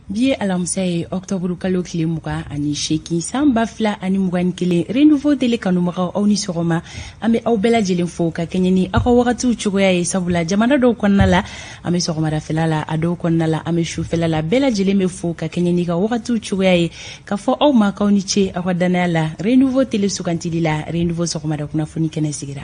Bi ye alamisa ye, ɔkutɔburu kalo tile 28, san 2021. Renouveau Télé kanubagaw, aw ni sɔgɔma. An bɛ aw bɛɛ lajɛlen fo ka kɛɲɛ ni aw ka wagatiw cogoya ye, sabula jamana dɔw kɔnɔna la an bɛ sɔgɔmadafɛla la, a dɔw kɔnɔna la an bɛ sufɛla la. Bɛɛ lajɛlen bɛ fo ka kɛɲɛ n'i ka wagatiw cogoya ye, ka fɔ aw ma k'aw ni ce aw ka dannaya la Renouveau Télé sugantili la. Renouveau sɔgɔmada kunnafoni kɛnɛ sigira.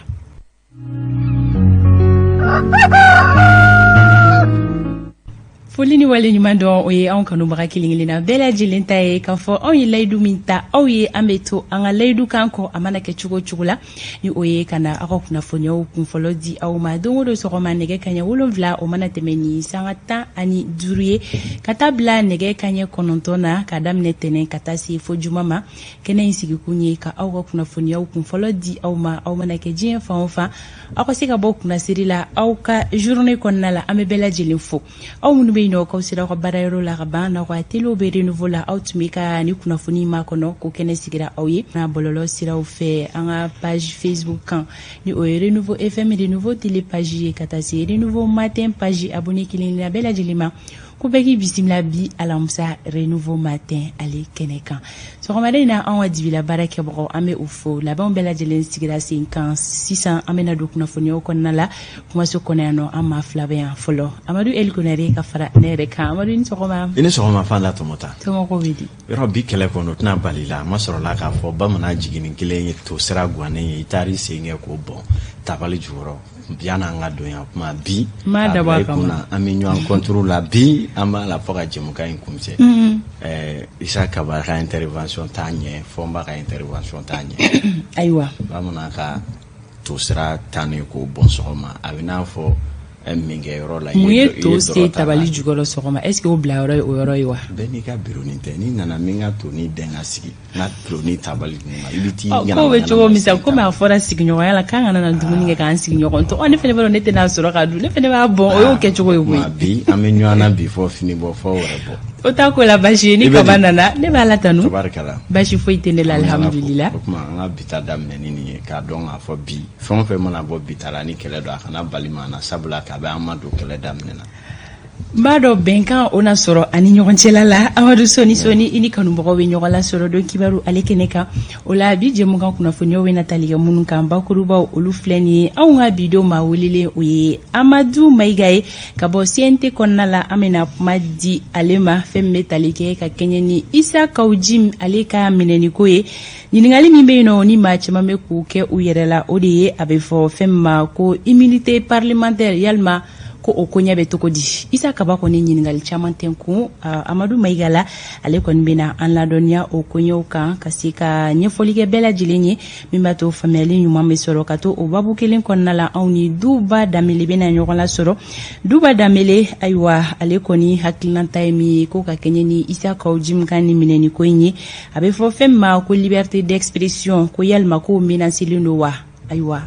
Foli ni wale ɲuman dɔn, o ye anw kanubaga kelen kelenna bɛɛ lajɛlen ta ye, k'a fɔ anw ye layidu min ta aw ye, an bɛ to an ka layidu kan kɔ, a mana kɛ cogo cogo la, ni o ye ka na aw ka kunnafoniyaw kunfɔlɔ di aw ma don o don sɔgɔma, nɛgɛ kaɲɛ 7 o mana tɛmɛ ni sanga 15 ye, ka taa bila nɛgɛ kaɲɛ 9 na, ka daminɛ tɛnɛn ka taa se fo juma ma. Kɛnɛ in sigikun ye ka aw ka kunnafoniyaw kunfɔlɔ di aw ma, aw mana kɛ diɲɛ fan o fan, aw ka se ka bɔ kunnasiri la aw ka journée kɔnɔna la. An bɛ bɛɛ lajɛlen fo, aw minnu bɛ yen nɔ k'aw sera aw ka baarayɔrɔ la ka ban, n'aw ka telew bɛ Renouveau la, aw tun bɛ ka ni kunnafoni makɔnɔ ko kɛnɛ sigira aw ye n'a bɔlɔlɔ siraw fɛ, an ka page Facebook kan, ni o ye Renouveau FM, Renouveau Télé page ye, ka taa se Renouveau Matin page. Abonné kelen kelenna bɛɛ lajɛlen ma, ko bɛɛ k'i bisimila bi alamisa Renouveau Matin ale kɛnɛ kan. Sɔgɔmada in na, anw ka dibila baara kɛbagaw, an bɛ u fo. Labɛnw bɛɛ lajɛlen sigira sen kan sisan, an bɛna don kunnafoniyaw kɔnɔna la kumaso kɔnɔ yan nɔ. An maa fila bɛ yan fɔlɔ, Amadu Eli Konare ka fara ne yɛrɛ kan. Amadu, ni sɔgɔma. I ni sɔgɔma, Fanta Tɔmɔta. Somɔgɔw bɛ di? Yɔrɔ bi kɛlɛ kɔnɔ, o tɛna bali la. A ma sɔrɔla k'a fɔ bamanan jiginni kelen ye to sira gannen ye, i taar'i sen kɛ k'o bɔn tabali jukɔrɔ. Yan'an ka don yan kuma bi, m'a dabɔ a kama. Kunna an bɛ ɲɔgɔn kɔnturu la bi, an b'a la fo ka jɛmukan in kuncɛ. Isa Kaba ka intervention t'a ɲɛ, Fɔnba ka intervention t'a ɲɛ. Ayiwa. Bamanan ka to sira tannen k'o bɔn sɔgɔma, a bɛ n'a fɔ minkɛyɔrɔ la. Mun ye to se tabali jukɔrɔ sɔgɔma? Est ce que o bila yɔrɔ ye o yɔrɔ ye wa? Bɛɛ n'i ka bironi tɛ. N'i nana min ka to ni dɛn ka sigi n ka bironi tabali ma, i bɛ t'i ko bɛ cogo min sa, komi a fɔra sigiɲɔgɔnya la k'an kana na dumuni kɛ k'an sigiɲɔgɔn to. Ne fana b'a dɔn ne tɛna sɔrɔ ka dun, ne fana b'a bɔn. O y'o kɛcogo ye koyi. Bi an bɛ ɲɔgɔn na bi fɔ fini bɔ fɔ wɛrɛ bɔ. O t'a ko la baasi ye. Ni Kaba nana, ne b'a la tanu. Tabarikala. Baasi foyi tɛ ne la, alihamudulila. O tuma an ka bi ta daminɛ ni nin ye, k'a dɔn k'a fɔ bi fɛn o fɛn mana bɔ bi ta la ni kɛlɛ don, a kana bali maa na, sabula kabi an ma don kɛlɛ daminɛ na. N b'a dɔn bɛnkan o na sɔrɔ ani ɲɔgɔn cɛla la. Amadu, sɔni sɔni i ni kanubagaw bɛ ɲɔgɔn lasɔrɔ don kibaru ale kɛnɛ kan. O la, bi jɛmukan kunnafoniyaw bɛna tali kɛ minnu kan bakurubaw, olu filɛ nin ye. Anw ka bi don maa welelen, o ye Amadu Mayiga ye ka bɔ CNT kɔnɔna la. An bɛna kuma di ale ma fɛn min bɛ tali kɛ ka kɛɲɛ ni Isa Kawu Jim ale ka minɛniko ye. Ɲininkali min bɛ yen nɔ ni maa caman bɛ k'u kɛ u yɛrɛ la, o de ye a bɛ fɔ fɛn min ma ko immunité parlementaire, yalima ko o koɲɛ bɛ cogo di? Isa Kaba kɔni ɲininkali caman tɛ kun Amadu Mayiga la. Ale kɔni bɛna an ladɔnniya o koɲɛw kan, ka se ka ɲɛfɔli kɛ bɛɛ lajɛlen ye, min b'a to faamuyali ɲuman bɛ sɔrɔ. Ka to o babu kelen kɔnɔna la, anw ni Duba Danbele bɛna ɲɔgɔn lasɔrɔ. Duba Danbele, ayiwa, ale kɔni hakilinata ye min ye, ko ka kɛɲɛ ni Isa Kawu Jim ka ni minɛni ko in ye, a bɛ fɔ fɛn min ma ko liberté d'expression, ko yalima ko menacelen don wa? Ayiwa,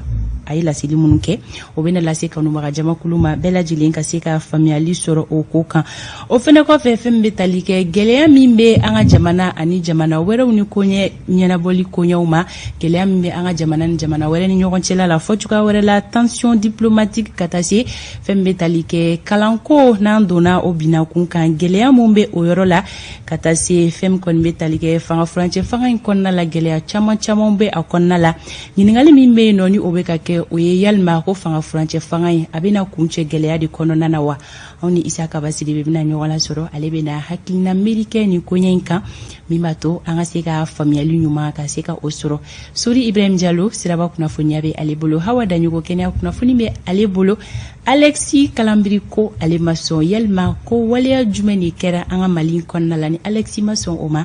a ye laseli minnu kɛ, o bɛna lase kanubaga jamakulu ma, bɛɛ lajɛlen ka se ka faamuyali sɔrɔ o ko kan. O fɛnɛ kɔfɛ, fɛn min bɛ tali kɛ gɛlɛya min bɛ an ka jamana ani jamana wɛrɛw ni koɲɛ ɲɛnabɔli koɲɛw ma, gɛlɛya min bɛ an ka jamana ni jamana wɛrɛ ni ɲɔgɔn cɛla la, fɔ cogoya wɛrɛ la tension diplomatique, ka taa se fɛn min bɛ tali kɛ kalanko, n'an donna o binakun kan, gɛlɛya min bɛ o yɔrɔ la, ka taa se fɛn min kɔni bɛ tali kɛ fanga furancɛ fanga in kɔnɔna la, gɛlɛya caman caman bɛ a kɔnɔna la. Ɲininkali min bɛ yen nɔ ni o bɛ ka kɛ, o ye yalima ko fanga furancɛ fanga in, a bɛna kuncɛ gɛlɛya de kɔnɔna na wa? Anw ni Isa Kaba Sidibe bɛna ɲɔgɔn lasɔrɔ. Ale bɛna hakilina miiri kɛ nin koɲɛ in kan, min b'a to an ka se ka faamuyali ɲuman ka se ka o sɔrɔ. Sori Ibrahim Jalo, siraba kunnafoniya bɛ ale bolo. Hawa Daɲogo, kɛnɛya kunnafoni bɛ ale bolo. Alexis Kalambry ko ale ma sɔn, yalima ko waleya jumɛn de kɛra an ka Mali kɔnɔna la ni Alexis ma sɔn o ma?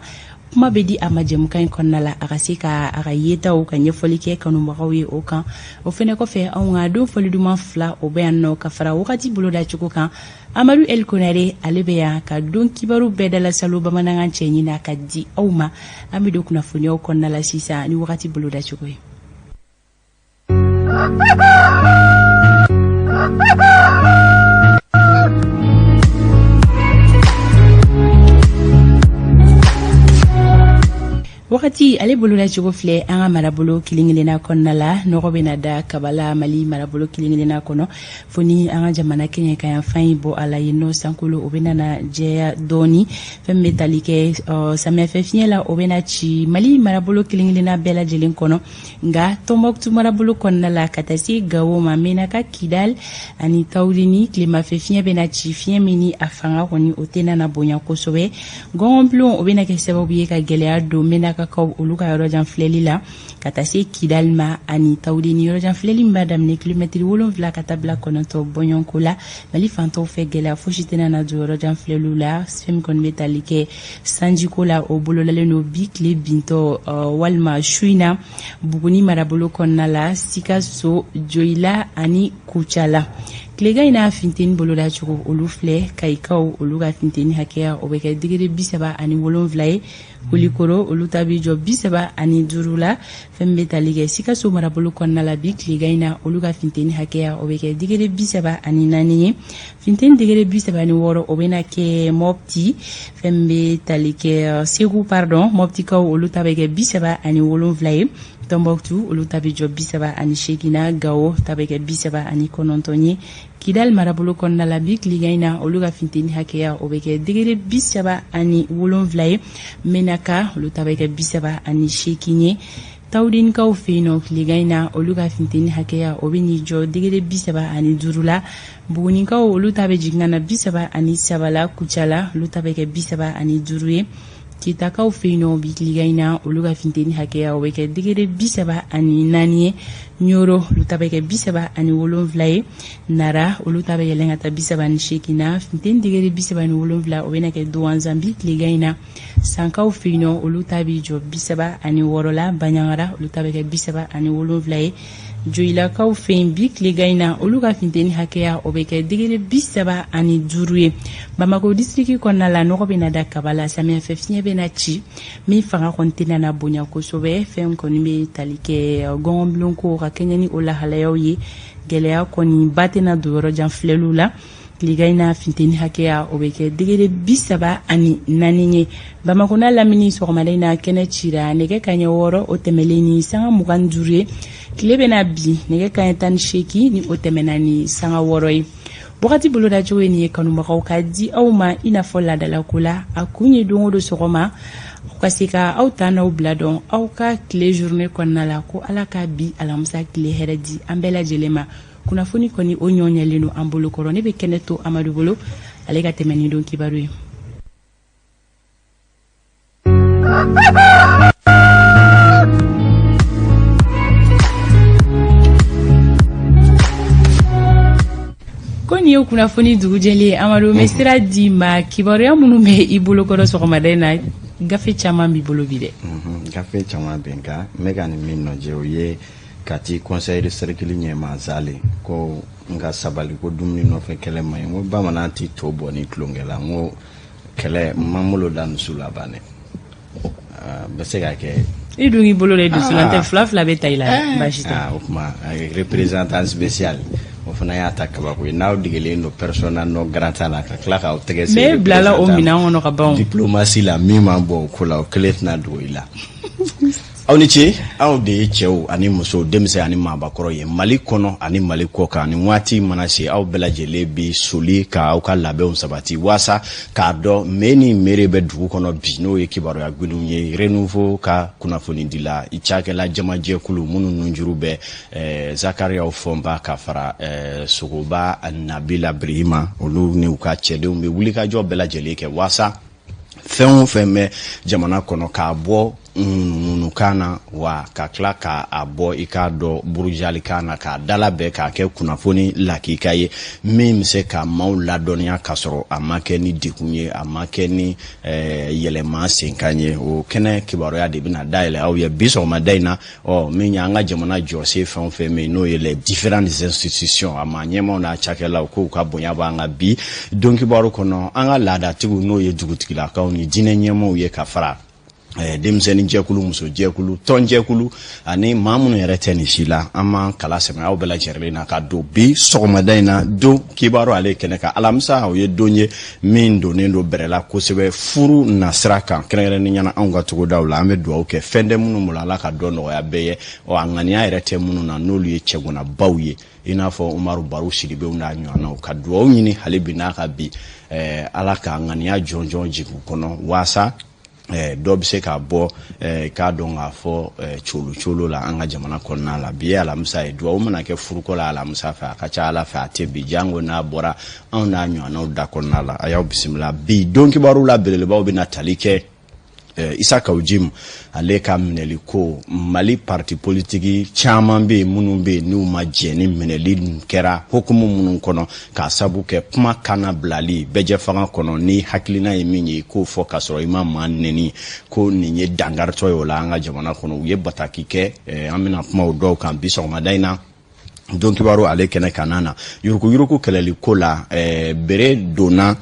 Kuma bɛ di a ma jɛmukan in kɔnɔna la, a ka se ka a ka yetaw ka ɲɛfɔli kɛ kanubagaw ye o kan. O fɛnɛ kɔfɛ, anw ka don fɔli duman fila, o bɛ yan nɔ ka fara wagati boloda cogo kan. Amadu El Konare, ale bɛ yan ka don kibaru bɛɛ dalasalo bamanankan cɛ ɲini ka di aw ma. An bɛ don kunnafoniyaw kɔnɔna la sisan ni wagati boloda cogo ye. Wagati Wagati ale bolodacogo filɛ an ka marabolo kelen-kelenna kɔnɔna la. Nɔgɔ bɛna da kabala Mali marabolo kelen-kelenna kɔnɔ, fo ni an ka jamana kɛɲɛkayanfan in bɔ a la. Yen nɔ, sankolo o bɛna na jɛya dɔɔni. Fɛn min bɛ tali kɛ samiyɛfɛ fiɲɛ la, o bɛna ci Mali marabolo kelen-kelenna bɛɛ lajɛlen kɔnɔ, nka Tɔnbɔkutu marabolo kɔnɔna la, ka taa se Gawo ma, Menaka, Kidal ani Tawudeni, tilemafɛ fiɲɛ bɛna ci, fiɲɛ min ni a fanga kɔni o tɛna na bonya kosɛbɛ. Gɔngɔnbulon o bɛna kɛ sababu ye ka gɛlɛya don Menakakaw olu ka yɔrɔjan filɛli la, ka taa se Kidal ma ani Tawudeni. Yɔrɔjan filɛli min b'a daminɛ kilomɛtiri 7 ka taa bila 9 bɔɲɔgɔnko la. Mali fantɔw fɛ, gɛlɛya fosi tɛna na don yɔrɔjan filɛliw la. Fɛn min kɔni bɛ tali kɛ sanjiko la, o bololalen don bi tile bintɔ walima su in na Buguni marabolo kɔnɔna la, Sikaso, Joyila ani Kucala. Tilegan in n'a funteni bolodacogo olu filɛ. Kayikaw olu ka funteni hakɛya o bɛ kɛ degré 37 ye. Kulikoro olu ta bɛ jɔ 35 la. Fɛn min bɛ tali kɛ Sikaso marabolo kɔnɔna la, bi tilegan in na, olu ka funteni hakɛya o bɛ kɛ degré 34 ye. Funteni degré 36, o bɛna kɛ Mɔpti. Fɛn min bɛ tali kɛ Segu, pardon, Mɔptikaw olu ta bɛ kɛ 37 ye. Tɔnbɔkutu olu ta bɛ jɔ 38 na. Gawo ta bɛ kɛ 39 ye. Kidali marabolo kɔnɔna la, bi tilegan in na, olu ka funteni hakɛya o bɛ kɛ degré 37 ye. Menaka olu ta bɛ kɛ 38 ye. Tawudenikaw fɛ yen nɔ, tilegan in na, olu ka funteni hakɛya o bɛ n'i jɔ degré 35 la. Bugunikaw olu ta bɛ jigin ka na 33 la. Kucala olu ta bɛ kɛ 35 ye. Kitakaw fɛ yen nɔ, bi tilegan in na, olu ka funteni hakɛya o bɛ kɛ degré 34 ye. Ɲoro olu ta bɛ kɛ 37 ye. Nara olu ta bɛ yɛlɛn ka taa 38 na. Funteni degré 37, o bɛna kɛ Duwanzan bi tilegan in na. Sankaw fɛ yen nɔ, olu ta bɛ jɔ 36 la. Baɲangara olu ta bɛ kɛ 37 ye. Joyilakaw fɛ yen, bi tilegan in na, olu ka funteni hakɛya o bɛ kɛ degré 35 ye. Bamakɔ disiriki kɔnɔna la, nɔgɔ bɛna da kaba la. Samiyɛfɛ fiɲɛ bɛna ci min fanga kɔni tɛna na bonya kosɛbɛ. Fɛn kɔni bɛ tali kɛ gɔngɔnbulonko ka kɛɲɛ ni o lahalayaw ye, gɛlɛya kɔni ba tɛna don yɔrɔjan filɛliw la. Tilegan in na, funteni hakɛya o bɛ kɛ degré 34 ye. Bamakɔ n'a lamini, sɔgɔmada in na, kɛnɛ cira nɛgɛ kaɲɛ 6, o tɛmɛlen ni sanga 25 ye. Tile bɛna bin nɛgɛ kaɲɛ 18, ni o tɛmɛna ni sanga 6 ye. Wagati bolodacogo ye nin ye, kanubagaw, ka di aw ma i n'a fɔ laadalako la. A kun ye don o don sɔgɔma, aw ka se ka aw ta n'aw bila dɔn aw ka tile journée kɔnɔna la. Ko Ala ka bi alamisa tile hɛrɛ di an bɛɛ lajɛlen ma. Kunnafoni kɔni o ɲɔ ɲɛlen don an bolo kɔrɔ. Ne bɛ kɛnɛ to Amadu bolo, ale ka tɛmɛ ni don kibaru ye. Ko nin ye kunnafoni dugujɛlen ye. Amadu, n bɛ sira d'i ma. Kibaruya minnu bɛ i bolo kɔrɔ sɔgɔmada in na, gafe caman b'i bolo bi dɛ. Gafe caman bɛ, nka n bɛ ka nin min lajɛ, o ye Kati conseil de cercle ɲɛmaa Zale ko n ka sabali, ko dumuni nɔfɛ kɛlɛ man ɲi. N ko bamanan tɛ to bɔ ni tulonkɛ la. N ko kɛlɛ, n ma n bolo da dusu laban dɛ, bɛ se ka kɛ. I dun k'i bolo da dusu la, tɛ fila fila bɛ ta i la, baasi tɛ. O tuma représentant spécial, o fana y'a ta kabako ye. N'aw degelen don persona non grata la, ka tila k'aw tɛgɛ se. Mais bilala o minɛn kɔnɔ ka ban. Diplomatie la, min man bɔ o ko la, o kelen tɛna dogo i la. Aw ni ce. Aw de ye cɛw ani musow, denmisɛn ani maabakɔrɔ ye, Mali kɔnɔ ani Mali kɔ kan. Ni waati mana se, aw bɛɛ lajɛlen bi soli ka aw ka labɛnw sabati waasa k'a dɔn me ni mere bɛ dugu kɔnɔ bi, n'o ye kibaruya gbilenw ye. Renouveau ka kunnafonidila cakɛla jamajɛkulu minnu nunjuru bɛ Zakariyaw Fɔnba ka fara Sogoba Nabila Birihima, olu ni u ka cɛdenw bɛ wulikajɔ bɛɛ lajɛlen kɛ waasa fɛn o fɛn bɛ jamana kɔnɔ k'a bɔ ŋunuŋunukan na, wa ka tila k'a bɔ i k'a dɔn burujalikan na, k'a dalabɛn k'a kɛ kunnafoni lakika ye min bɛ se ka maaw ladɔnniya k'a sɔrɔ a ma kɛ ni degun ye, a ma kɛ ni yɛlɛma senkan ye. O kɛnɛ kibaruya de bɛna dayɛlɛ aw ye bi sɔgɔmada in na. Ɔ min y'an ka jamana jɔsen fɛn o fɛn min, n'o ye les différentes institutions, a maa ɲɛmaaw n'a cakɛlaw, k'u ka bonya b'an kan bi don kibaru kɔnɔ. An ka laadatigiw, n'o ye dugutigilakaw ni diinɛ ɲɛmaaw ye, ka fara Denmisɛnnin jɛkulu, muso jɛkulu, tɔn jɛkulu ani maa minnu yɛrɛ tɛ nin si la, an b'an kala sɛmɛ aw bɛɛ lajɛlen na ka don bi sɔgɔmada in na don kibaru ale kɛnɛ kan. Alamisa, o ye don ye min donnen don bɛrɛ la kosɛbɛ furu nasira kan, kɛrɛnkɛrɛnnenya na anw ka togodaw la. An bɛ dugawu kɛ, fɛn tɛ minnu bolo, Ala ka dɔ nɔgɔya bɛɛ ye. Ɔ, a ŋaniya yɛrɛ tɛ minnu na, n'olu ye cɛganabaw ye, i n'a fɔ Umaru Baru Sidibew n'a ɲɔgɔnnaw, ka dugawu ɲini hali bi n'a ka bi Ala ka ŋaniya jɔnjɔn jigin u kɔnɔ, waasa dɔ bɛ se ka bɔ k'a dɔn k'a fɔ colo colo la an ka jamana kɔnɔna la. Bi ye alamisa ye, dugawu mana kɛ furuko la alamisa fɛ, a ka ca Ala fɛ a tɛ bi, jango n'a bɔra anw n'a ɲɔgɔnnaw da kɔnɔna la. A y'aw bisimila bi don kibaru la. Belebelebaw bɛna tali kɛ Isa Kawu Jim ale ka minɛli ko. Mali parti politiki caman bɛ yen minnu bɛ yen n'u ma jɛn ni minɛli kɛra hukumu minnu kɔnɔ, k'a sabu kɛ kuma kana bilali bɛɛjɛ fanga kɔnɔ, ni hakilina ye min ye i k'o fɔ k'a sɔrɔ i ma maa neni, ko nin ye dankaritɔ ye o la an ka jamana kɔnɔ. U ye bataki kɛ. An bɛna kuma o dɔw kan bi sɔgɔmada in na don kibaru ale kɛnɛ kan na. Yuruguyurugu kɛlɛli ko la, bere donna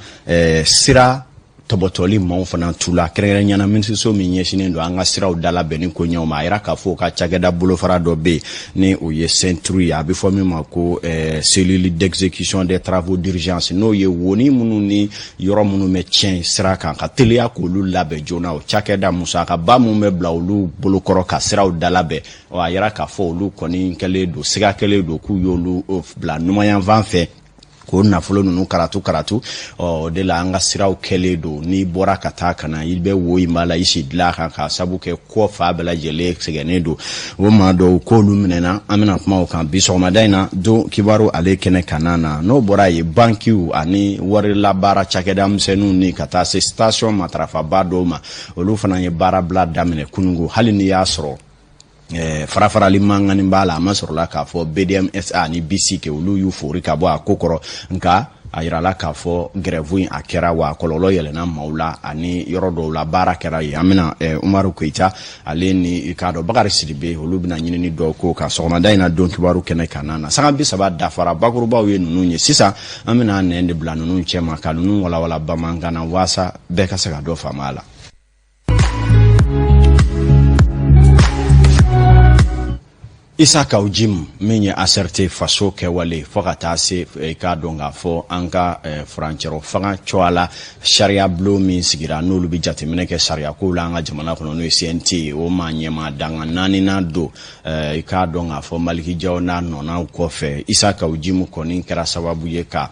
sira tɔbɔtɔli maaw fana tu la, kɛrɛnkɛrɛnnenya na minisiriso min ɲɛsinnen don an ka siraw dalabɛnni ko ɲɛw ma. A yira k'a fɔ ka cakɛda bolofara dɔ bɛ yen ni o ye CETRU ye, a bɛ fɔ min ma ko cellule d'exécution des travaux d'urgence, n'o ye woni minnu ni yɔrɔ minnu bɛ tiɲɛ sira kan, ka teliya k'olu labɛn joona. O cakɛda musakaba minnu bɛ bila olu bolokɔrɔ ka siraw dalabɛn, ɔ, a yira k'a fɔ olu kɔni kɛlen don, siga kɛlen don k'u y'olu bila numanyanfan fɛ k'o nafolo ninnu karatu karatu. Ɔ, o de la an ka siraw kɛlen don, n'i bɔra ka taa ka na, i bɛ wo in b'a la, i si dilan a kan, k'a sabu kɛ kɔ fa bɛɛ lajɛlen sɛgɛnnen don. O maa dɔw k'olu minɛna, an bɛna kuma o kan bi sɔgɔmada in na don kibaru ale kɛnɛ kanna na. N'o bɔra yen, bankiw ani warilabaara cakɛda misɛnninw ni ka taa se station matarafaba dɔw ma, olu fana ye baarabila daminɛ kunungo, hali n'i y'a sɔrɔ farafarali mankanni b'a la. A ma sɔrɔla k'a fɔ BDMSA ni BICIC olu y'u fori ka bɔ a ko kɔrɔ, nka a yirala k'a fɔ grève in a kɛra wa, kɔlɔlɔ yɛlɛnna maaw la ani yɔrɔ dɔw la baara kɛra yen. An bɛna Umaru Koyita ale ni i k'a dɔn Bakari Sidibe, olu bɛna ɲinini dɔw ko kan sɔgɔmada in na don kibaru kɛnɛ kan na. Sanga 30 dafara, bakurubaw ye ninnu ye. Sisan an bɛna nɛn de bila ninnu cɛma ka ninnu walawala bamanankan na, waasa bɛɛ ka se ka dɔ faamu a la. Isa Kawu Jim min ye ACRT faso kɛwale fo ka taa se i k'a dɔn k'a fɔ an ka furancɛrɔ fanga cogoya la, sariya bulon min sigira n'olu bɛ jateminɛ kɛ sariya kow la an ka jamana kɔnɔ, n'o ye CNT ye, o maa ɲɛmaa danga naaninan don. I k'a dɔn k'a fɔ Maliki Jaw n'a nɔnaw kɔfɛ, Isa Kawu Jim kɔni kɛra sababu ye ka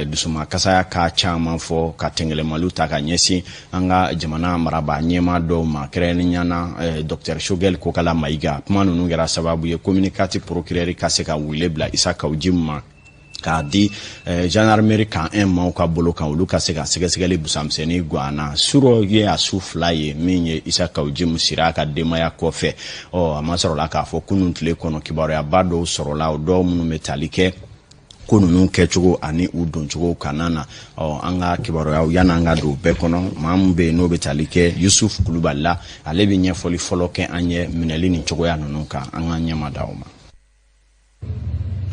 dusumakasaya ka caman fɔ, ka tɛngɛlɛmaliw ta ka ɲɛsin an ka jamana marabaa ɲɛmaa dɔw ma, kɛrɛnkɛrɛnnenya na Dr Choguel Kokala Mayiga. Kuma ninnu kɛra sababu ye commune 4 procureur ka se ka wele bila Isa Kawu Jim ma k'a di gendarmerie camp 1 maaw ka bolo kan, olu ka se ka sɛgɛsɛgɛli busamisɛnnin ganna. Surɔ ye a su 2 ye min ye Isa Kawu Jim sira a ka denbaya kɔfɛ. Ɔ, a ma sɔrɔla k'a fɔ kunun tile kɔnɔ kibaruyaba dɔw sɔrɔla, o dɔw minnu bɛ tali kɛ ko ninnu kɛcogo ani u doncogo kana na. Ɔ, an ka kibaruyaw, yan'an ka don bɛɛ kɔnɔ, maa min bɛ yen n'o bɛ tali kɛ Yusuf Kulubali la, ale bɛ ɲɛfɔli fɔlɔ kɛ an ye minɛli nin cogoya ninnu kan. An ka ɲɛma da o ma.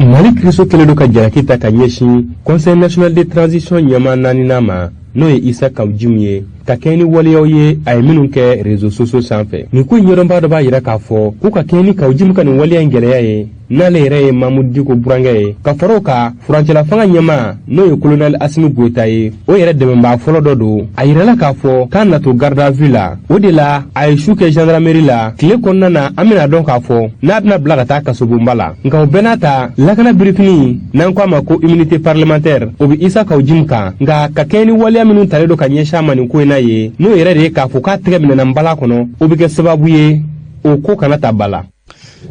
Mali kiriso kɛlen don ka jalaki ta ka ɲɛsin Conseil national de transition ɲɛmaa naaninan ma, n'o ye Isa Kawu Jim ye, ka kɛɲɛ ni waleyaw ye a ye minnu kɛ réseaux sociaux sanfɛ. Nin ko in ɲɛdɔnbaa dɔ b'a yira k'a fɔ k'u ka kɛɲɛ ni Kawu Jim ka nin waleya in gɛlɛya ye, n'ale yɛrɛ ye Mamudu Diko burankɛ ye, ka fara o kan furancɛla fanga ɲɛmaa, n'o ye kolonɛli Asimi Goyita ye, o yɛrɛ dɛmɛbaa fɔlɔ dɔ don. A yirala k'a fɔ k'a na to garde à vue la, o de la a ye su kɛ gendarmerie la. Tile kɔnɔna na, an bɛna dɔn k'a fɔ n'a bɛna bila ka taa kasobonba la. Nka o bɛɛ n'a ta, lakana birifini, n'an ko a ma ko immunité parlementaire, o bɛ Isa Kawu Jim kan. Nka ka kɛɲɛ ni waleya minnu talen don ka ɲɛsin a ma nin ko in na ye, n'o yɛrɛ de ye k'a fɔ k'a tɛgɛ minɛna nbala kɔnɔ, o bɛ kɛ sababu ye o ko kana ta ba la.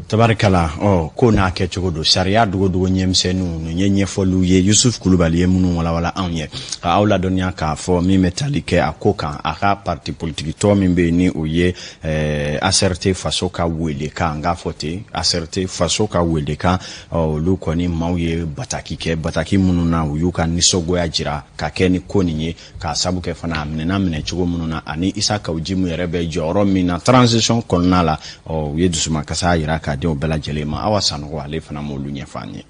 Tabarikala. Ɔ, ko n'a kɛcogo don, sariya dogodogo ɲɛmisɛnninw, nin ye ɲɛfɔliw ye Yusuf Kulubali ye minnu walawala anw ye, ka aw ladɔnniya k'a fɔ min bɛ tali kɛ a ko kan, a ka parti politiki tɔ min bɛ yen ni o ye ACRT faso ka welekan, n k'a fɔ ten, ACRT faso ka welekan, olu kɔni maaw ye bataki kɛ, bataki minnu na u y'u ka nisɔngoya jira ka kɛ ni ko nin ye, k'a sabu kɛ fana a minɛna minɛ cogo minnu na, ani Isa Kawu Jim yɛrɛ bɛ jɔyɔrɔ min na transition kɔnɔna la. Ɔ, u ye dusumakasa jira k'a di o bɛɛ lajɛlen ma. Awa Sanogo ale fana m'olu ɲɛfɔ an ye.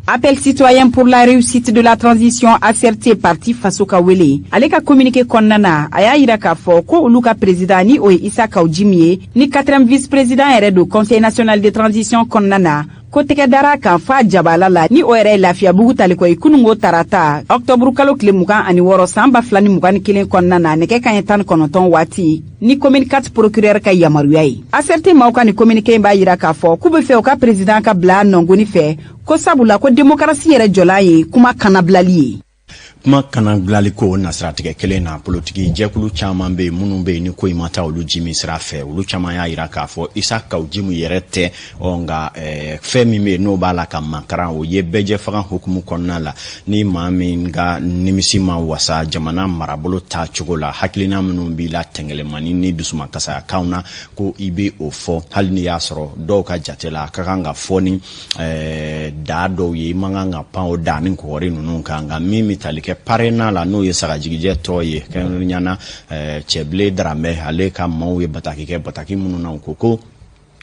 Appel citoyen pour la réussite de la transition, ACRT, parti Faso ka wele, ale ka communiqué kɔnɔna na, a y'a yira k'a fɔ ko olu ka président, ni o ye Isa Kaw Jim ye, ni quatrième vice président yɛrɛ don Conseil national de transition kɔnɔna na, ko tɛgɛ dara kan fa jabala la, ni o yɛrɛ ye Lafiyabugu talikɔ ye, kunungo tarata, ɔktɔburu kalo tile 26 san 2021 kɔnɔna na, nɛgɛ kaɲɛ 19 waati, ni commune 4 procureur ka yamaruya ye. ACRT maaw ka nin communiqué in b'a yira k'a fɔ k'u be fɛ u ka président ka bila nɔngoni fɛ, ko sabula ko démocratie yɛrɛ jɔlan ye kuma kanabilali ye. Kuma kana bilali ko nasiratigɛ kelen na, politiki jɛkulu caman bɛ yen minnu bɛ yen ni ko in ma taa olu jimi sira fɛ. Olu caman y'a yira k'a fɔ Isa Kaw Jimu yɛrɛ tɛ. Ɔ nka fɛn min bɛ yen n'o b'a la ka makaran, o ye bɛɛjɛ fanga hukumu kɔnɔna la, ni maa min ka nimisi ma wasa jamana marabolo taa cogo la, hakilina minnu b'i la tɛngɛlɛmani ni dusumakasaya na, ko i bɛ o fɔ, hali n'i y'a sɔrɔ dɔw ka jate la a ka kan ka fɔ ni daa dɔw ye, i man kan ka pan o daa ni kɔgɔri ninnu kan. Nka min bɛ tali kɛ PARENA la, n'o ye sagajigijɛ tɔ ye, kɛrɛnkɛrɛnnenya na Cɛbilen Daramɛ, ale ka maaw ye bataki kɛ, bataki minnu na u ko ko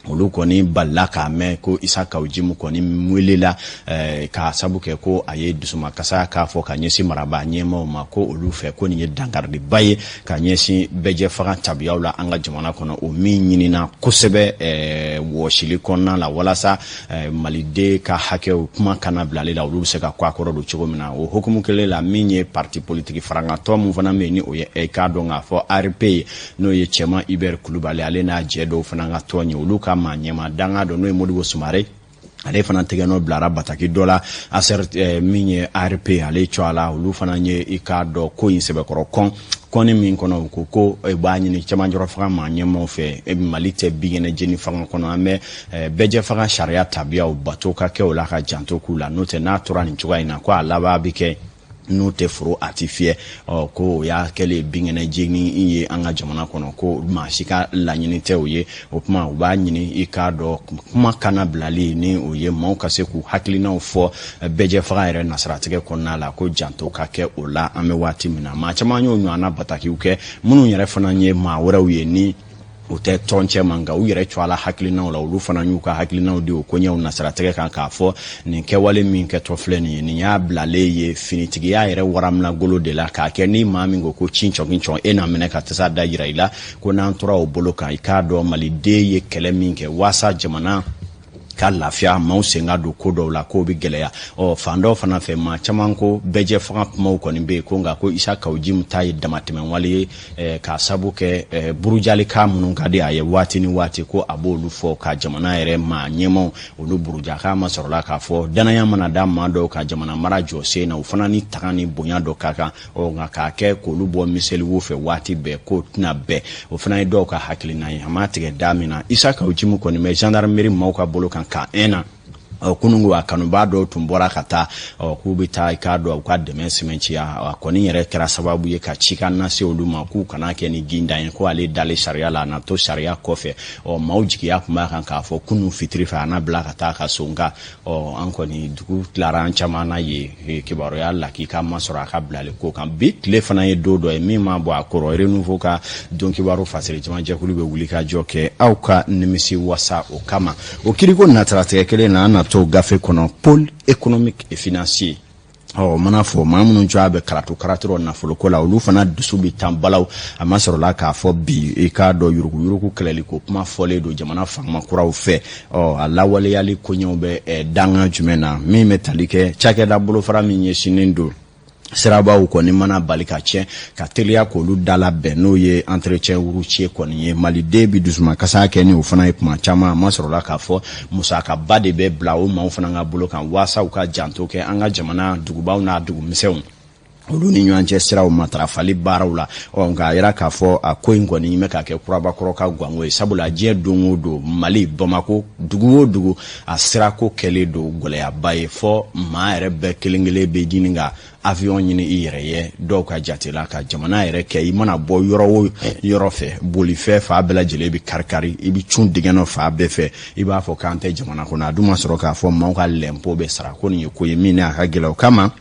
olu kɔni balila k'a mɛn ko Isa Kaw Jimu kɔni welela k'a sabu kɛ ko a ye dusumakasa k'a fɔ ka ɲɛsin marabaa ɲɛmaaw ma, ko olu fɛ ko nin ye dankaridiba ye ka ɲɛsin bɛɛjɛ fanga tabiyaw la an ka jamana kɔnɔ, o min ɲinina kosɛbɛ wɔsili kɔnɔna la, walasa maliden ka hakɛw kuma kana bilali la, olu bɛ se ka kɔ a kɔrɔ don cogo min na. O hukumu kelen la, min ye parti politique farankatɔ mun fana bɛ yen, ni o ye k'a dɔn k'a fɔ ARP ye, n'o ye Cɛman Hubert Kulubali, ale n'a jɛ dɔw fana ka tɔn ye, olu ka maa ɲɛmaa danga dɔ, n'o ye Modibo Sumare, ale fana tɛgɛnɔ bilara bataki dɔ la. ACRT, min ye ARP, ale cɔ a la, olu fana ye i k'a dɔn ko in sɛbɛkɔrɔ kɔn kɔnni min kɔnɔ, u ko ko b'a ɲini cɛmancɛrɔ fanga maa ɲɛmaaw fɛ, Mali tɛ binkɛnɛ jeni fanga kɔnɔ, an bɛ bɛɛjɛ fanga sariya tabiyaw bato ka kɛ o la, ka janto k'u la, n'o tɛ n'a tora nin cogoya in na, ko a laban bɛ kɛ n'o tɛ foro a ti fiyɛ. Ɔ ko o y'a kɛlen binkɛnɛ jeni ye an ka jamana kɔnɔ, ko maa si ka laɲini tɛ o ye. O kuma, u b'a ɲini i k'a dɔn kuma kana bilali, ni o ye maaw ka se k'u hakilinaw fɔ bɛɛjɛ fanga yɛrɛ nasiratigɛ kɔnɔna la, ko janto ka kɛ o la. An bɛ waati min na, maa caman y'o ɲɔgɔnna batakiw kɛ, minnu yɛrɛ fana ye maa wɛrɛw ye ni o tɛ tɔn cɛ ma, nka u yɛrɛ cɔ a la hakilinaw la, olu fana y'u ka hakilinaw di o koɲɛw nasiratigɛ kan, k'a fɔ nin kɛwale min kɛtɔ filɛ nin ye, nin y'a bilalen ye finitigiya yɛrɛ waraminagolo de la, k'a kɛ ni maa min ko ko cin cɔkin cɔn, e n'a minɛ ka tasa da yira i la, ko n'an tora o bolo kan, i k'a dɔn maliden ye kɛlɛ min kɛ waasa jamana ka lafiya, maaw sen ka don ko dɔw la, k'o bɛ gɛlɛya. Ɔ fan dɔw fana fɛ, maa caman ko bɛɛjɛ fanga kumaw kɔni bɛ yen, ko nka ko Isa Kaw Jimu ta ye damatɛmɛwale ye, k'a sabu kɛ burujalikan minnu ka di a ye waati ni waati, ko a b'olu fɔ ka jamana yɛrɛ maa ɲɛmaaw olu buruja. K'a ma sɔrɔla k'a fɔ danaya mana da maa dɔw ka jamana mara jɔ sen na, u fana ni taga ni bonya dɔ ka kan. Ɔ nka k'a kɛ k'olu bɔ miseliwo fɛ waati bɛɛ, k'o tɛna bɛn, o fana ye dɔw ka hakilina ye. A m'a tigɛ da min na, Isa Kaw Jimu kɔni bɛ gendarmerie maaw ka bolo kan ka un na. Kununko a kanubaa dɔw tun bɔra ka taa k'u bɛ taa i k'a dɔn u ka dɛmɛ sɛmɛnciya, a kɔni yɛrɛ kɛra sababu ye ka cikan lase olu ma k'u kana kɛ ni gindan ye, ko ale dalen sariya la, a na to sariya kɔfɛ. Ɔ maaw jigiya tun b'a kan k'a fɔ kunun fitiri fɛ a na bila ka taa ka so, nka ɔ an kɔni dugu tilara an caman na ye kibaruya lakika ma sɔrɔ a ka bilali ko kan. Bi tile fana ye don dɔ ye min ma bɔ a kɔrɔ, Renouveau ka don kibaru fasiri caman jɛkulu bɛ wuli ka jɔ kɛ aw ka nimisi wasa o kama. O kiriko nataratigɛ kelen na, an na to gafe kɔnɔ, Pôle économique et financier. Ɔ mana fɔ maa minnu cogoya bɛ karatu karatɔrɔ nafoloko la, olu fana dusu bɛ tan balaw. A ma sɔrɔla k'a fɔ bi, i k'a dɔn yuruguyurugu kɛlɛli ko kuma fɔlen don jamana fangama kuraw fɛ. Ɔ a lawaleyali koɲɛw bɛ danga jumɛn na, min bɛ tali kɛ cakɛda bolofara min ɲɛsinnen don sirabaw kɔni mana bali ka tiɲɛ ka teliya k'olu dala bɛn, n'o ye entretien routier kɔni ye, maliden bi dusumakasa kɛ ni o fana ye kuma caman. A ma sɔrɔla k'a fɔ musakaba de bɛ bila o maaw fana ka bolo kan waasa u ka janto kɛ an ka jamana dugubaw n'a dugumisɛnw olu ni ɲɔgɔn cɛ siraw matarafali baaraw la. Ɔ nka a yira k'a fɔ a ko in kɔni bɛ ka kɛ kurabakɔrɔ ka ganko ye, sabula diɲɛ don o don, Mali Bamako dugu o dugu, a sirako kɛlen don gɛlɛyaba ye, fɔ maa yɛrɛ bɛɛ kelen kelen bɛ ɲini ka avion ɲini i yɛrɛ ye. Dɔw ka jate la, ka jamana yɛrɛ kɛ, i mana bɔ yɔrɔ o yɔrɔ fɛ, bolifɛn fa bɛɛ lajɛlen bɛ kari-kari, i bɛ cun dingɛ nɔ fa bɛɛ fɛ, i b'a fɔ k'an tɛ jamana kɔnɔ. A dun ma sɔrɔ k'a fɔ maaw ka lɛnpo bɛ sara, ko nin ye ko ye min a ka gɛlɛn. O kama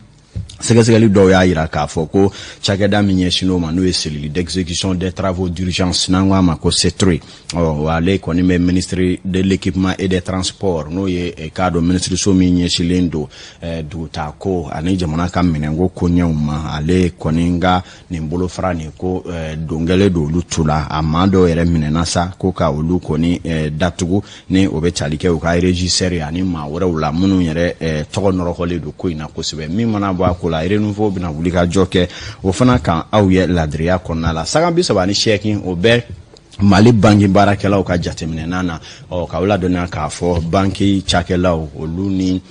Sɛgɛsɛgɛli dɔw y'a jira k'a fɔ ko cakɛda min ɲɛsin o ma, n'o ye Cellule d'exécution des travaux d'urgence, n'an ko a ma ko CETRE, ɔ ale kɔni bɛ ministre de l'Équipement et des Transports, n'o ye k'a dɔn minisiriso min ɲɛsinlen don dugutaako ani jamana ka minɛnko koɲɛw ma. Ale kɔni ka nin bolofara nin ko dongɛlen don olu tu la. A maa dɔw yɛrɛ minɛna sa ko ka olu kɔni datugu, ni o bɛ tali kɛ u ka régisseur ye ani maa wɛrɛw la minnu yɛrɛ tɔgɔ nɔrɔkɔlen don ko in na kosɛbɛ. Min mana bɔ a ko la, Renouveau bɛna wuli ka jɔ kɛ o fana kan aw ye ladiriya kɔnɔna la. Saga 38, o bɛ Mali banki baarakɛlaw ka jateminɛ na. Ɔ k'aw ladɔnniya k'a fɔ banki cakɛlaw, olu ni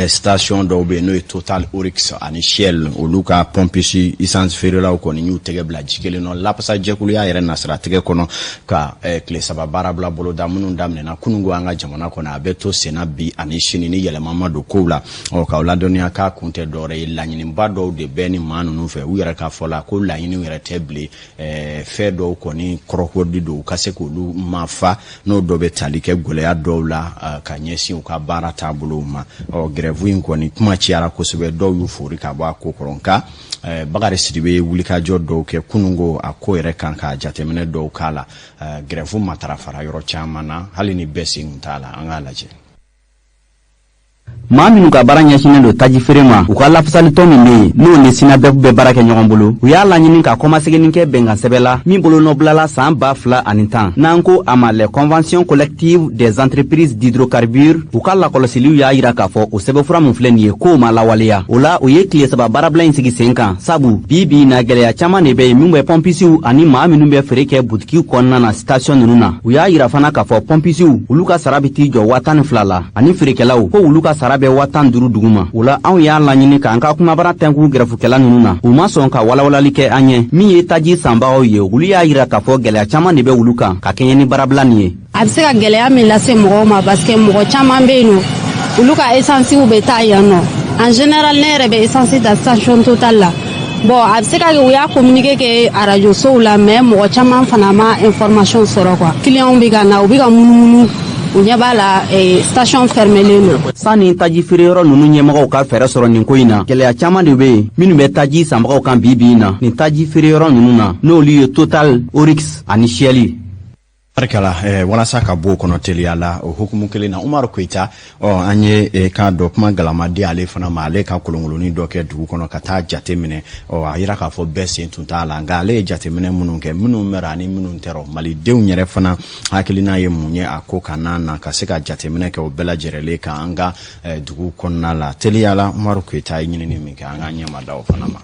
station dɔw bɛ yen, n'o ye Total, Oryx ani Shell, olu ka pompiste essence feerelaw kɔni y'u tɛgɛ bila ji kelen nɔ lapasa jɛkuluya yɛrɛ nasiratigɛ kɔnɔ ka tile 3 baarabila boloda minnu daminɛna kununko an ka jamana kɔnɔ. A bɛ to senna bi ani sini ni yɛlɛma ma don kow la. Ɔ k'aw ladɔnniya k'a kun tɛ dɔwɛrɛ ye, laɲiniba dɔw de bɛ ni maa ninnu fɛ. U yɛrɛ ka fɔ la ko laɲiniw yɛrɛ tɛ bilen, fɛn dɔw kɔni kɔrɔkɔdi don u ka se k'olu mafa, n'o dɔ bɛ tali kɛ gɛlɛya dɔw la ka ɲɛsin u ka baara taabolow ma. Ɔ grève in kɔni kuma cayara kosɛbɛ, dɔw y'u fori ka bɔ a ko kɔrɔ, nka Bakari Sidibe ye wulikajɔ dɔw kɛ kununko a ko yɛrɛ kan ka jateminɛ dɔw k'a la. Grève matarafara yɔrɔ caman na, hali ni bɛɛ sen t'a la. An k'a lajɛ. Maa minnu ka baara ɲɛsinnen don taji feere ma, u ka lafasalitɔn min bɛ yen, n'o ni SYNABEF bɛ baara kɛ ɲɔgɔn bolo, u y'a laɲini ka kɔmaseginni kɛ bɛnkan sɛbɛ la min bolonɔbilala saan 2010, n'an ko a ma les conventions collectives des entreprises d'hydrocarbures. U ka lakɔlɔsiliw y'a yira k'a fɔ o sɛbɛnfura min filɛ nin ye, k'o ma lawaleya. O la, u ye tile 3 baarabila in sigi sen kan, sabu bi bi na, gwɛlɛya caaman de bɛ yen min bɛ pɔmpisiw ani maa minnu bɛ feere kɛ butikiw kɔnɔna na station ninnu na. U y'a yira fana k'a fɔ pɔmpisiw, olu ka sara bɛ t'i jɔ 12,000 la, ani feerekɛlaw ko olu ka sara bɛ 15,000 duguma. O la, anw y'a laɲini k'an ka kumabara tɛnku gɛrɛfukɛla ninnu na. U ma sɔn ka walawalali kɛ an ye. Min ye taji sanbagaw ye, olu y'a yira k'a fɔ gwɛlɛya caaman de bɛ olu kan ka kɛɲɛ ni baarabila nin ye. A bɛ se ka gɛlɛya min lase mɔgɔw ma, parce que mɔgɔ caman bɛ yen nɔ, olu ka esansiw bɛ taa yan nɔ. En général, ne yɛrɛ bɛ esansi ta station Total la. Bon, a bɛ se ka kɛ u y'a communiqué kɛ arajo sow la, mais mɔgɔ caman fana ma information sɔrɔ quoi. Clients bɛ ka na, u bɛ ka munumunu, u ɲɛ b'a la station fermelen don. Sanni taji feereyɔrɔ ninnu ɲɛmɔgɔw ka fɛɛrɛ sɔrɔ nin ko in na, gɛlɛya caaman de bɛ yen minnu bɛ taji sanbagaw kan bi bi in na nin taji feereyɔrɔ ninnu na, n'olu ye Total, Oryx ani Shell. Barikala. Walasa ka bɔ o kɔnɔ teliya la, o hukumu kelen na, Umaru Koyita, ɔ an ye k'a dɔn kuma galama di ale fana ma. Ale ka kolonkoloni dɔ kɛ dugu kɔnɔ ka taa jate minɛ. Ɔ a yira k'a fɔ bɛɛ sen tun t'a la, nka ale ye jateminɛ minnu kɛ, minnu mɛra ani minnu tɛrɔ, malidenw yɛrɛ fana hakilina ye mun ye a ko kan n'a na ka se ka jateminɛ kɛ o bɛɛ lajɛrɛlen kan an ka dugu kɔnɔna la. Teliya la, Umaru Koyita ye ɲinini min kɛ, an k'an ɲɛma da o fana ma.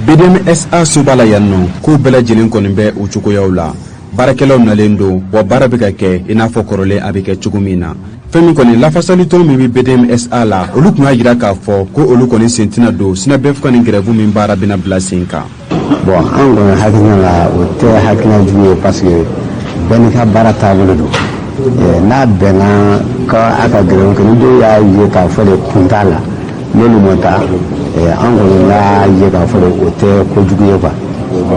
BDMSA soba la yan nɔ, kow bɛɛ lajɛlen kɔni bɛ o cogoyaw la. Baarakɛlaw nalen don wa, baara bɛ ka kɛ i n'a fɔ kɔrɔlen a bɛ kɛ cogo min na. Fɛn min kɔni, lafasalitɔn min bɛ BDMSA la, olu tun y'a jira k'a fɔ ko olu kɔni sen tɛna don SYNABEF ka nin grève min baara bɛna bila sen kan. Bon, an kɔni hakilina la, o tɛ hakilina jugu ye, parce que bɛɛ n'i ka baara taabolo don. N'a bɛnna ka a ka grève kɛ, ni dɔw y'a ye k'a fɔ de kun t'a la, n'olu ma taa, an kɔni y'a ye k'a fɔ de o tɛ kojugu ye quoi.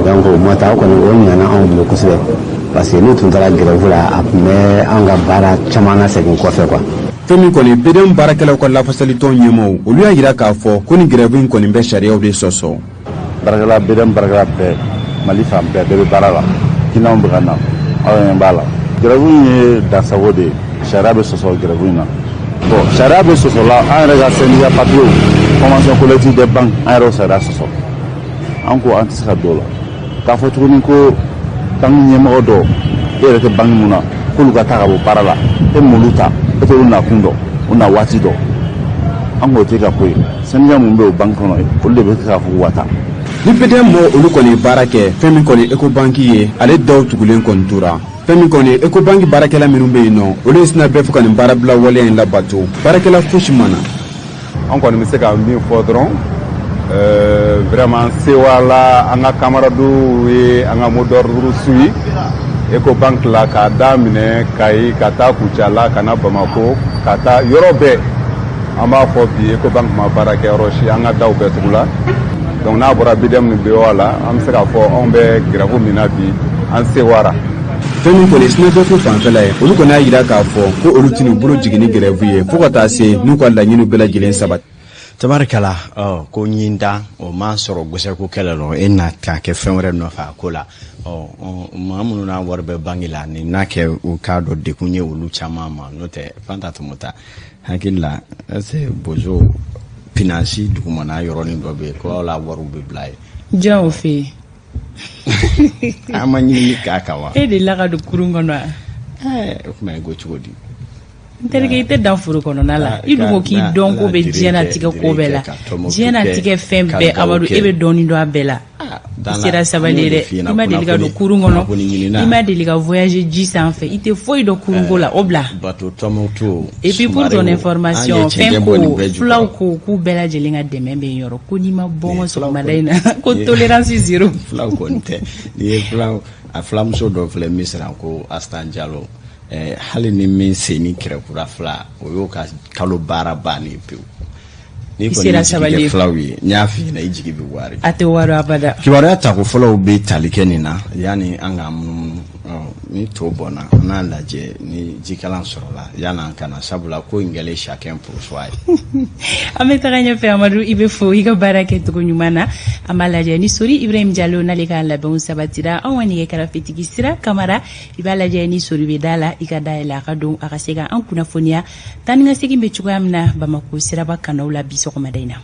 Donc o ma taa, o kɔni o ɲɛna anw bolo kosɛbɛ, parce que n'u tun taara grève la, a tun bɛ an ka baara caman lasegin kɔfɛ quoi. Fɛn min kɔni, BDM baarakɛlaw ka lafasalitɔn ɲɛmaaw, olu y'a jira k'a fɔ ko ni grève in kɔni bɛ sariyaw de sɔsɔ. Baarakɛla, BDM baarakɛla bɛɛ, Mali fan bɛɛ, bɛɛ bɛ baara la. Clients bɛ ka na, aw ɲɛ b'a la. Grève in ye dansago de ye, sariya bɛ sɔsɔ grève in na. Bon, sariya bɛ sɔsɔ la, an yɛrɛ ka syndicat papier, convention collective des banques, an yɛrɛ o sariya sɔsɔ. An ko an tɛ se ka don o la k'a fɔ tuguni ko banque ɲɛmɔgɔ dɔw, e yɛrɛ tɛ banque mun na, k'olu ka taa ka bɔ baara la, e m'olu ta, e t'olu nakun dɔn, u na waati dɔn. An k'o tɛ ka ko ye. Syndicat mun bɛ o banque kɔnɔ, olu de bɛ se k'a fɔ k'u ka taa. Ni BDM mɔgɔw, olu kɔni ye baara kɛ. Fɛn min kɔni, Ecobank ye, ale daw tugulen kɔni tora. Fɛn min kɔni, Ecobank baarakɛla minnu bɛ yen nɔ, olu ye SYNABEF ka nin baarabila waleya in labato, baarakɛla fosi ma na. An kɔni bɛ se ka min fɔ dɔrɔn, vraiment sewala an ka camarades ye an ka mot d'ordre suivi Ecobank la, k'a daminɛ Kayi ka taa Kucala ka na Bamako ka taa yɔrɔ bɛɛ. An b'a fɔ bi, Ecobank ma baara kɛ yɔrɔ si, an ka daw bɛɛ tugula. Donc n'a bɔra BDM ni BOA la, an bɛ se k'a fɔ anw bɛ grève min na bi, an sewara. Fɛn min kɔni SYNABEF fanfɛla ye, olu kɔni y'a jira k'a fɔ ko olu tɛn'u bolo jigin ni grève ye fo ka taa se n'u ka laɲiniw bɛɛ lajɛlen sabati. Tabarikala, ɔ ko ɲindan o m'a sɔrɔ gosɛko kɛlɛ lɔ, e na k'a kɛ fɛn wɛrɛ nɔfɛ a ko la. Ɔ maa minnu n'a wari bɛ banki la, nin n'a kɛ u k'a dɔn dekun ye olu caman ma. N'o tɛ, Fanta Tɔmɔta hakili la, est-ce bozo finance dugumana yɔrɔnin dɔ bɛ yen ko aw la wariw bɛ bila yen? Jɔn o fɛ yen? An ma ɲinini k'a kan wa? E delila ka don kurun kɔnɔ wa? Ɛɛ, o tuma i ko cogo di? N terikɛ, i tɛ dan foro kɔnɔna la. I dun ko k'i dɔn ko bɛ diɲɛnatigɛ ko bɛɛ la, diɲɛnatigɛ fɛn bɛɛ. Amadu, e bɛ dɔɔnin dɔn a bɛɛ la. I sera sabali ye dɛ. I ma deli ka don kurun kɔnɔ, i ma deli ka voyager ji sanfɛ, i tɛ foyi dɔn kurunko la, o bila. Et puis pour ton information, fɛn ko fulaw ko k'u bɛɛ lajɛlen ka dɛmɛ bɛ yen yɔrɔ ko n'i ma bɔ n kɔ sɔgɔmada in na ko tolérance zéro. Fulaw kɔni tɛ. N'i ye fulaw, a fulamuso dɔ filɛ Misira ko Astan Jalo, hali ni min sen ni kɛrɛkura fila, o y'o ka kalo baara bannen pewu. N'i I sera kɔni jigi sabali kɛ ye. Fulaw ye, n y'a f'i ɲɛna, i jigi bɛ wari. A tɛ wari abada. Kibaruya tako fɔlɔw bɛ tali kɛ nin na yanni an k'an munumunu. Ɔ, ni to bɔnna, an n'a lajɛ ni jikalan sɔrɔla yanni an ka na, sabula ko in kɛlen chacun pour soi ye. An bɛ taga ɲɛfɛ. Amadu, i bɛ fo i ka baara kɛcogo ɲuman na. An b'a lajɛ ni Sori Ibrahim Jalo n'ale ka labɛnw sabatira. Anw ka nɛgɛ karafetigi Sira Kamara, i b'a lajɛ ni Sori bɛ da la, i ka da yɛlɛ a ka don, a ka se ka an kunnafoniya taa ni ka segin bɛ cogoya min na Bamako siraba kanaw la bi sɔgɔmada in na.